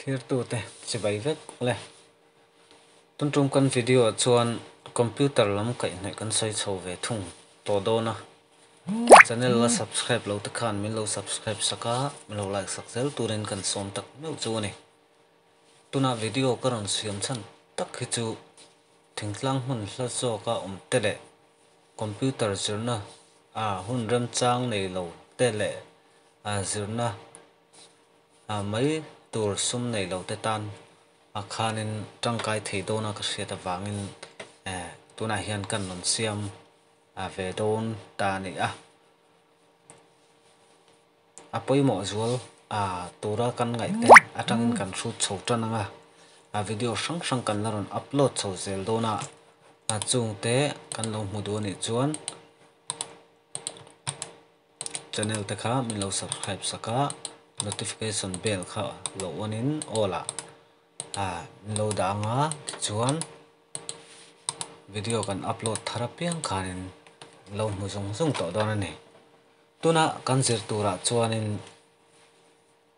Thlirtute chibai vek le. Tun tum kan video ah chuan computer lam kaihhnaih kan sawi chho ve thung tawh dawn a. Channel la subscribe lo te khan min lo subscribe sak a, min lo like sak zel turin kan sawm tak meuh chu a ni. Tuna video ka rawn siam chhan tak hi chu thingtlang hmun hla zawka awm te leh computer zirna a hun remchang nei lo te leh a zirna a mai tur sum nei lo te tan a khanin tangkai thei dawna ka hriat avangin eh tunah hian kan rawn siam a ve dawn ta a ni a. A pawimawh zual a tura kan ngaih te atangin kan hrut chho tan ang a, a video hrang hrang kan la rawn upload chho zel dawn a, a chungte kan lo hmu duh a nih chuan channel te kha min lo subscribe sak a, notification bell kha lo on in all ah min lo dah ang a tichuan video kan upload thar apiang khanin lo hmu zung zung tawh dawn a ni. Tuna kan zir turah chuanin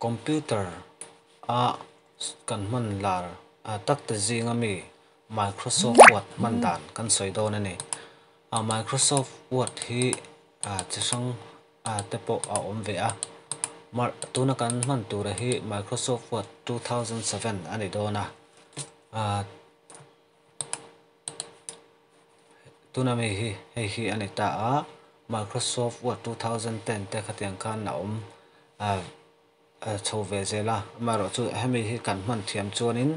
computer a kan hman lar tak te zinga mi Microsoft Word hman dan kan sawi dawn a ni. A Microsoft Word hi chi hrang te pawh a awm ve a, tuna kan hman tura hi Microsoft Word 2007 a ni dawn a. Tuna mi hi hei hi a ni ta a, Microsoft Word 2010 te khatiang khan a awm chho ve zel a, amaherawhchu hemi hi kan hman thiam chuanin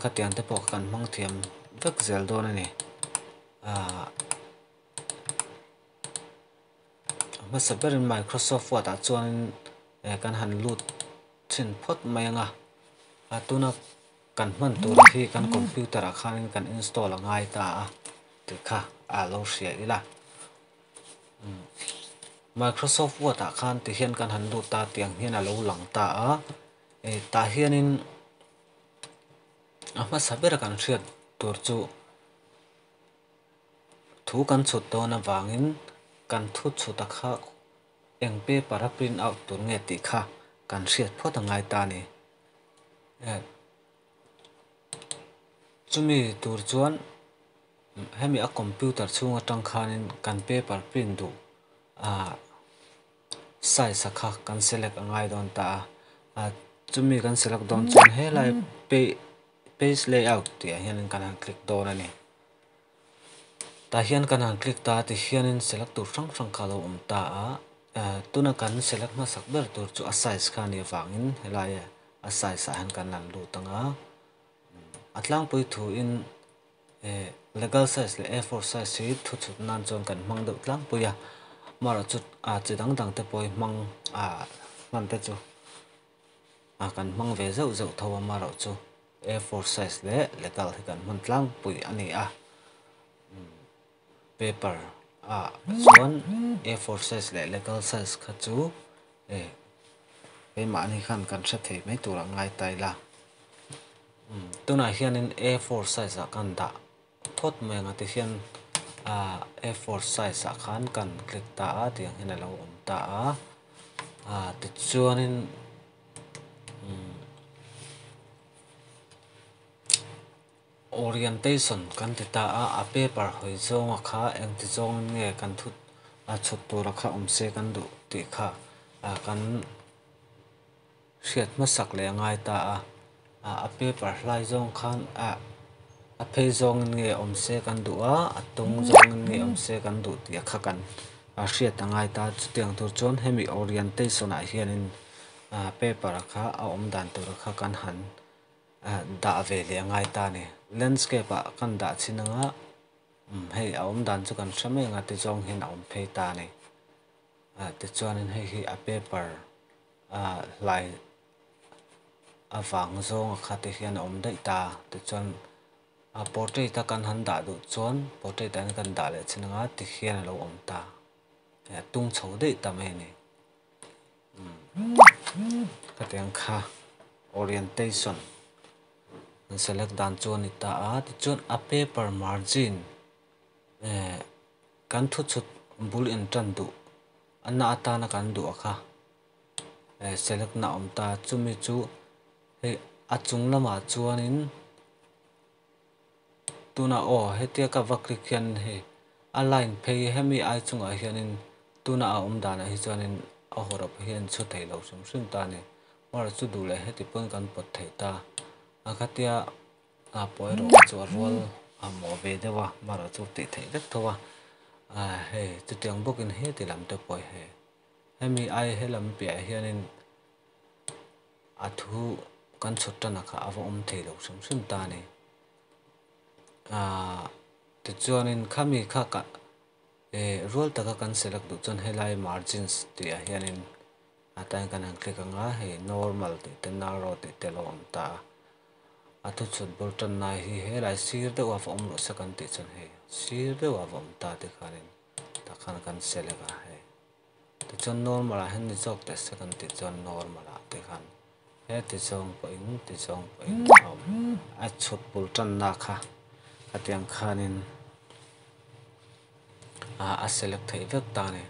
khatiang te pawh kan hmang thiam vek zel dawn a ni. A hmasa berin Microsoft Word ah chuanin kan han lut chhin phawt mai ang a, tuna Kan hman tur hi kan computer ah khanin kan install a ngai ta a tih kha a lo hria ila. Microsoft Word ah khan ti hian kan han lut ta tiang hian a lo lang ta a, tah hianin a hmasa ber kan hriat tur chu thu kan chhut dawn avangin kan thu chhut a kha eng paper a print out tur nge tih kha kan hriat phawt a ngai ta a ni. Chumi tur chuan hemi a computer chhung atang khanin kan paper print duh ah size a kha kan select a ngai dawn ta a chumi kan select dawn chuan helai page layout tih ah hianin kan han click dawn a ni. Tah hian kan han click ta a tihianin select tur hrang hrang kha a lo awm ta a tuna kan select hmasak ber tur chu a size kha a nih avangin helai a size ah hian kan han lut ang a a tlangpui thuin legal size leh A four size hi thu chhut nan chuan kan hmang deuh tlangpui a amaherawhchu chi dang dang te pawh hi hmang hman te chu kan hmang ve zeuh zeuh tho a amaherawhchu. A four size leh legal hi kan hman tlangpui a ni a paper ah chuan A four size leh legal size kha chu eh keimahni khan kan hre thei mai tur a ngai ta ila tunah hianin A four size ah kan dah phawt mai ang a tihian ah A four size ah khan kan click ta a tiang hian a lo awm ta a ah tichuanin. Orientation kan ti ta a, a paper hawi zawnga kha engti zawngin nge kan thut a chhut tura kha awm se kan duh tih kha kan hriat hmasak leh a ngai ta a, a paper hlai zawng khan a phei zawngin nge awm se kan duh a, a tung zawngin nge awm se kan duh tih kha kan hriat a ngai ta. Chutiang tur chuan hemi orientation ah hianin paper kha a awm dan tur kha kan han dah ve leh a ngai ta a ni. Landscape ah kan dah chin anga hei a awm dan chu kan hre mai ang a ti zawng hian a awm phei ta a ni. Tichuanin hei hi a paper hlai avang zawnga kha te hian a awm daih ta a tichuan a portrait a kan han dah duh chuan portrait ah hian kan dah leh chin anga tikhian a lo awm ta a tung chho daih ta mai a ni khatiang kha orientation an select dan chu a ni ta a tichuan a paper margin eh kan thu chhut bul intan duh a na atana kan duh a kha. Select na awm ta chumi chu hei A chung lamah chuanin tunah aw hetia ka va click hian hei a line phei hemi ai chungah hianin tuna a awm danah hi chuanin a hawrawp hi an chhu thei lo hrim hrim ta a ni. Mara chu duh leh heti pawn kan pawt thei ta a khatia a pawi erawh kha chu a rual a mawh ve deuh a mara chu tih theih vek tho a hei chutiang bawkin heti lam te pawh hei hemi ai helam piahah hianin a thu kan chhut tan a kha a va awm thei lo hrim hrim ta a ni. Ahh tichuanin khami kha ka eh rual taka kan select duh chuan helai margins tih ah hianin a tain kan han click ang a hei normal tih te narrow tih te a lo awm ta a a thuchhut bul tan lai hi helai sir deuh a va awm rawh se kan tih chuan hei sir deuh a va awm ta tikhanin tah khan kan select a hei. Tichuan normal ah hian ni zawk teh se kan tih chuan normal ah te khan he ti zawng pawhin ti zawng pawhin a awm a chhut bul tanna kha khatiang khanin ah a select theih vek ta a ni.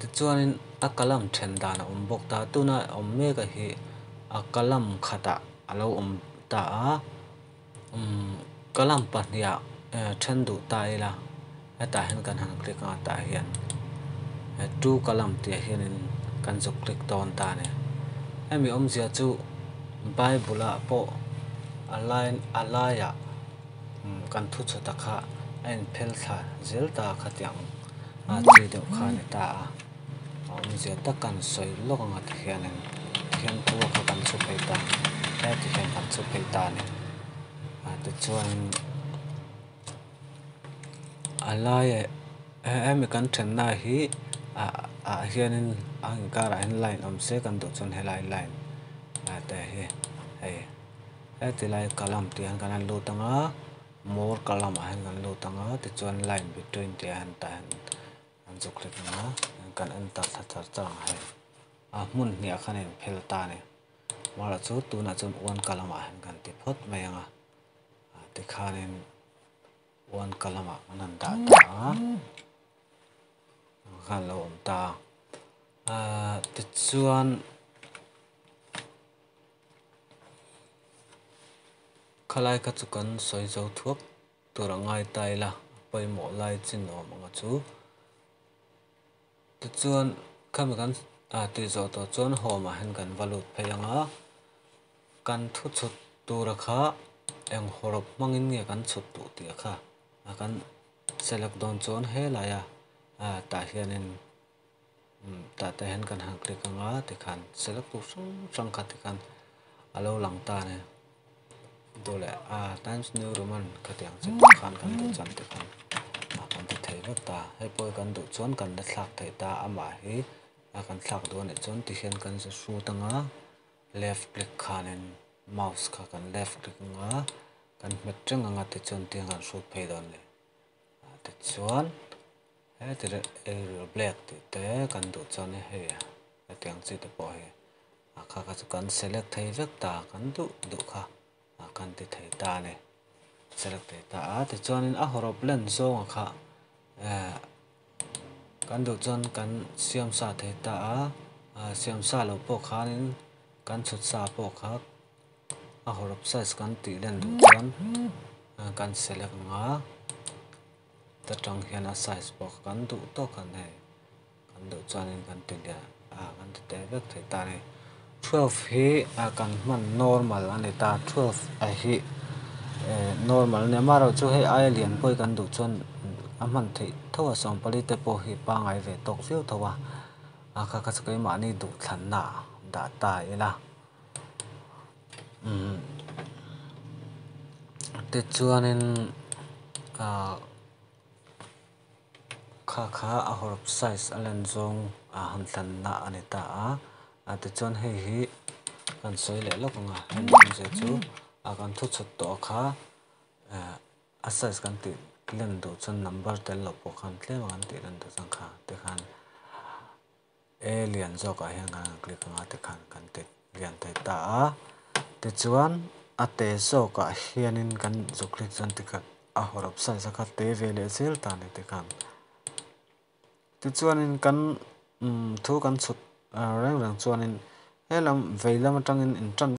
Tichuanin a column then dan a awm bawk ta tuna awm mek a hi a column khatah a lo awm ta a umm column pahnih ah then duh ta ila hetah hian kan han click ang a tah hian he two column tih ah hianin kan zuk click dawn ta a ni hemi awmzia chu bible ah pawh a line a laiah kan thu chhuta kha a inphel thla zel ta khatiang a chi deuh kha a ni ta a a awmzia tak kan sawi lawk ang a tihianin tihian thu kha kan chhu phei ta heti hian kan chhu phei ta a ni ah tichuan a laiah hemi kan thenna hi ah ah hianin a inkarah hian line awm se kan duh chuan helai line ah te hi hei heti lai column tih hian kan han lut ang a more column ah hian kan lut ang a tichuan line between tih ah hian tah hian an zuk hlek ang a kan en ta thla char char ang hei a hmun hnih ah khan a inphel ta a ni mara chu tunah chuan one column ah hian kan ti phawt mai ang a tikhanin one column ah kan han dah ta a khan a lo awm ta a ahh tichuan khalai kha chu kan sawi zo thuak tur a ngai ta ila a pawimawh lai chin awm ang a chu tichuan khami kan ah tih zawh tawh chuan home ah hian kan va lut phei ang a kan thu chhut tura kha eng hawrawp hmangin nge kan chhut duh tih kha a kan select dawn chuan helai a ah tah hianin tah te hian kan han click ang a tikhan select tur hrang hrang kha tikhan a lo lang ta a ni duh leh ah times new roman khatiang chi pawh khan kan duh chuan tikhan ah kan ti thei vek ta hei pawh hi kan duh chuan kan la thlak thei ta amah hi a kan thlak duh anih chuan tihian kan zu hrut ang a left click khanin mouse kha kan left click ang a kan hmet reng ang a tichuan tiang kan hrut phei dawn a ni tichuan heti leh arial black tih te kan duh chuan hei hetiang chi te pawh hi a kha kha chu kan select thei vek ta kan duh duh kha a kan ti thei ta a ni select thei ta a tichuanin a hawrawp len zawnga kha eh kan duh chuan kan siam sa thei ta a ah siam sa loh pawh khanin kan chhut sa pawh kha a hawrawp size kan tih len duh chuan kan select ang a ta tang hian a size pawh kan duh tawk a ni kan duh chuanin kan ti lian a kan ti teh vek thei ta a ni 12 hi a kan hman normal a ni ta 12 a hi eh normal a ni amaherawhchu hei aia lian pawh hi kan duh chuan a hman theih tho a sawmpali te pawh hi pangngai ve tawk viau tho a a kha kha chu keimahni duh thlanna dah ta ila umm tichuanin ah kha kha a hawrawp size a lan zawng a han thlanna a ni ta a a tichuan hei hi kan sawi leh lawk ang a hemi awmzia chu a kan thu chhut tawh kha eh a size kan tih len duh chuan number tel loh pawh khan tlem a kan tih len duh chuan kha tikhan a lian zawkah hian kan han click ang a tikhan kan ti lian thei ta a tichuan a te zawkah hianin kan zuk click chuan tikhat a hawrawp size a kha te ve leh zel ta a ni tikhan tichuanin kan thu kan chhut reng reng chuanin helam vei lam atangin in tan.